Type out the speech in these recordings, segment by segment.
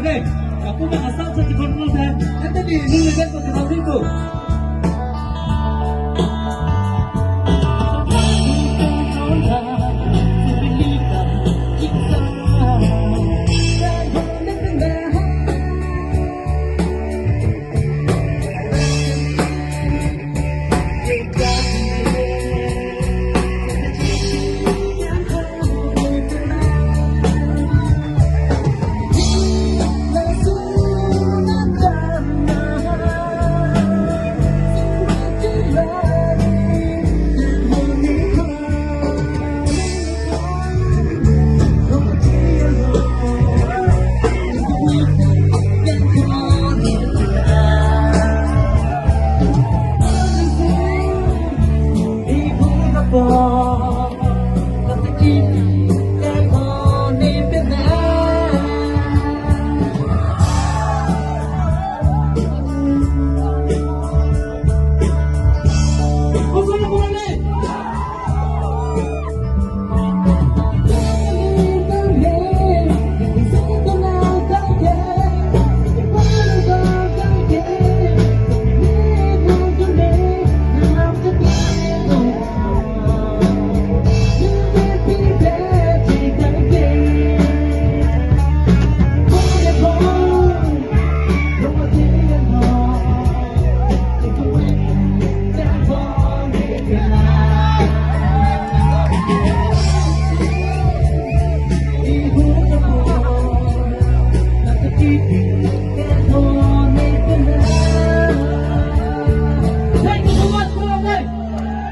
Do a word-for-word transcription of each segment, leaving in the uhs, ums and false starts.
Aku bang asal sa chikon pulo sa. Ante di ini level ko kita beri ko. Thank you so much, Kulam Dei.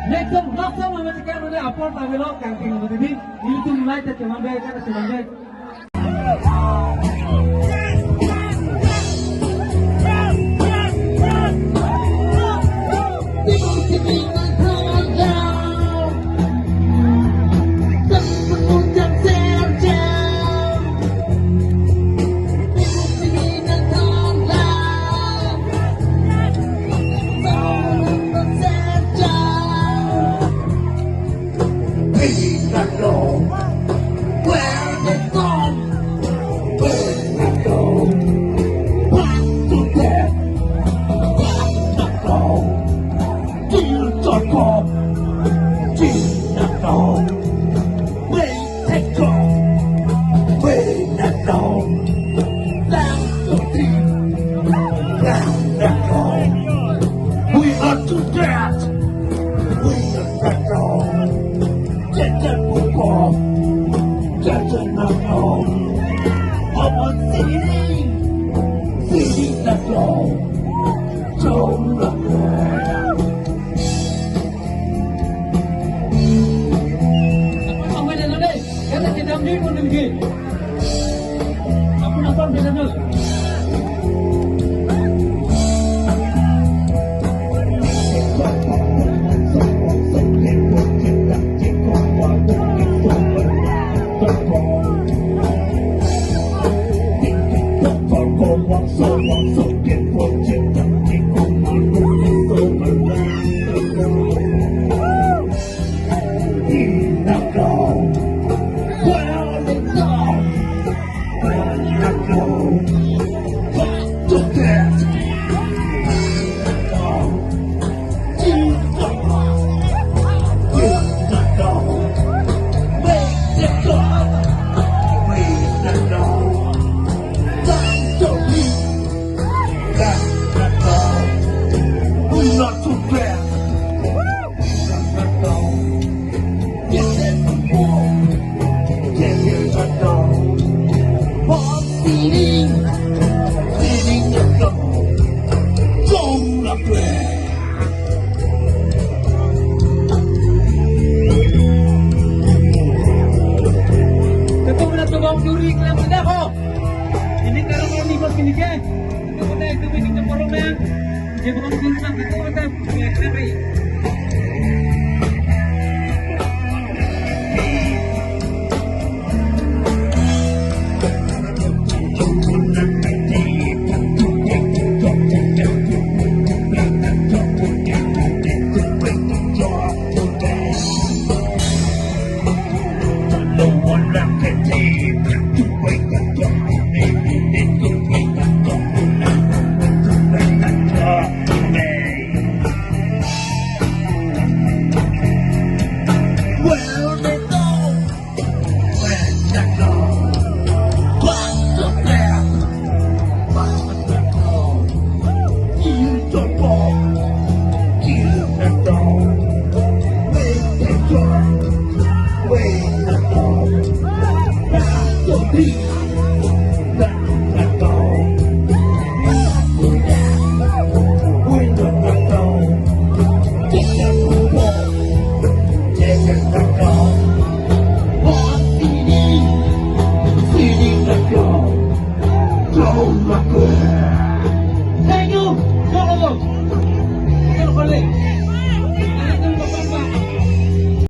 Next time, last time, hame chekan mane apor tavelo kangting mane di. Ilitum light ta cheman dei, kata cheman dei. We are too dead. We are not wrong. Jajan Bukong. Jajan Nangong. Howard City. City Nangong. Jong Nangong. Apa namanya nanti? Kata kita beli pun demikian. Apa namanya nanti? Ketum na tubang duri kelam kedah ho. Ini karena ini bos ini ke. Itu kena itu bikin tempur rumah. Dia bukan bikin sang ketum kata. Ya, kenapa?